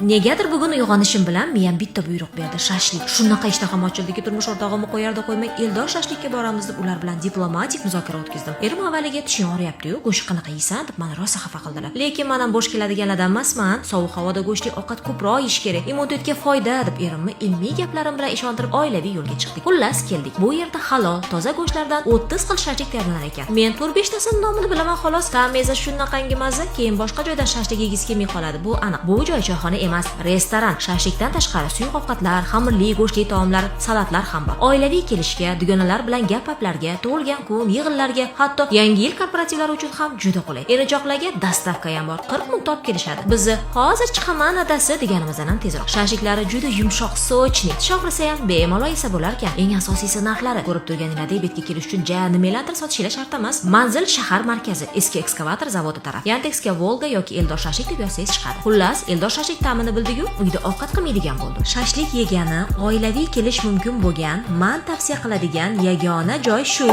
Negadir bugun uyg'onishim bilan miyam bitta buyruq berdi: shashlik. Shunaqa ishtaham ochildiki, turmush o'rtog'imni qo'yarda qo'ymay, "Eldor shashlikka boramiz", deb ular bilan diplomatik muzokara o'tkazdim. Erim avvaliga, "Tishing og'riyapti-yu, go'sht qanaqa yeysan?" deb mani rosa xafa qildilar. Lekin man ham bo'sh keladiganlardan emasman. Sovuq havoda go'shtli ovqat ko'proq yeyish kerak, immunitetga foyda, deb erimni ilmiy gaplarim bilan ishontirib, oilaviy yo'lga chiqdik. Xullas, keldik. Bu yerda halol, toza go'shtlardan 30 xil shashlik tayyorlanar ekan. Men to'rt beshtasini nomini bilaman, xolos. Ta'mi esa shunaqangi mazza, keyin boshqa joydan shashlik yegisi kelmay qoladi, bu aniq. Bu joy choyxona emas, restoran. Shashlikdan tashqari suyuq ovqatlar, xamirli, go'shtli taomlar, salatlar ham bor. Oilaviy kelishga, dugonalar bilan gap paplarga, tug'ilgan kun yig'inlarga, hatto Yangi yil korporativlari uchun ham juda qulay. Erinchoqlarga доставка ham bor, 40 minutda olib kelishadi. Bizni "Hozir chiqaman, adasi" deganimizdan ham tezroq. Shashliklari juda yumshoq, сочный, tish og'risa ham bemalol yesa bo'larkan. Eng asosiysi, narxlari. Ko'rib turganinglardek, bu yerga kelish uchun ja nimalardir sotishinglar shart emas. Manzil: shahar markazi, eski ekskavator zavodi taraf. Yandexga "Volga" yoki "Eldor shashlik" deb yozsangiz, chiqadi. Xullas, Eldor shashlik ta'mini bildigu, uyda ovqat qilmaydigan bo'ldim. Shashlik yegani oilaviy kelish mumkin bo'lgan, man tavsiya qiladigan yagona joy shu.